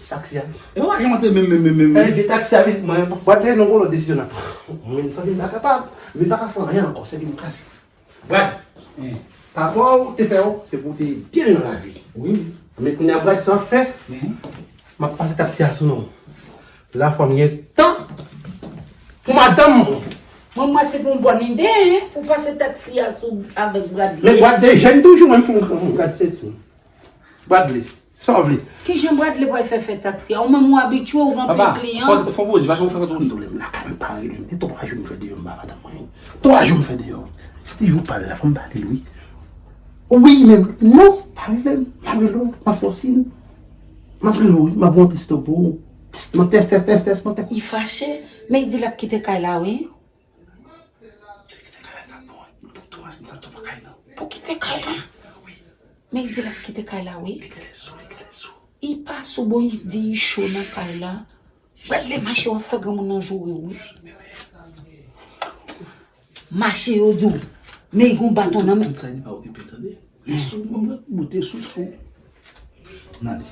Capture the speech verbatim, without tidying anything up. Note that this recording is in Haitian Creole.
Taksi a. E pa yon antre menm, menm, menm, menm. Fè vit taksi a vizit mwen. Bradley, nou gon lòt desizyon n ap pran. Mwen, m santi m pa kapab. M pa ka fè anyen ankò. Se di m kase. Brad, papa w te fè w, se pou w te ede l nan lavi. Wi, wi. Men kounye a, Brad, sa w ap fè? M ap pase taksi a sou non w. Lafwa m gen tan pou madanm mwen. Mwen, mwen, se pou yon bòn ide, hein, pou pase taksi a sou avèk Bradley. Men Bradley jèn toujou, menm si yon gran moun, gad senti m. Bradley, sa w vle? Kijan Bradley pral fè fè taksi a? Ou menm ou abitye, ou ranpli kliyan. Papa, fò, fò poze, paske ou fè fè tout moun. Tande m la, kay mwen pa rele m. E twa jou m fè deyò, m pa madanm mwen. Twa jou m fè deyò, wi. Se te jou pale la, fò m pale l, wi. Wi, men non, pa rele m. M ap rele w, m ap fè w siy. M ap rele w, wi. M ap voye yon tèks pou ou. Mwen tèks, tèks, tèks, tèks, mwen tèks. Li fache, men li di l ap kite kay la, wi. Li kite kay la, ta bon, pou tou mache, m ta tou pa kay nan. Pou kite kay la? Wi. Men li di l ap kite kay la, wi. Li genlè sou, li genlè sou. Li pa sou, bon, li di li cho nan kay la. Bradley, mache w ap fè granmoun nan joure w, wi. Mache yo di w. Men li gon baton nan men. Tout sa li pa okipe, tande. Li sou, mwen, mwen, bote sou, sou. N ale.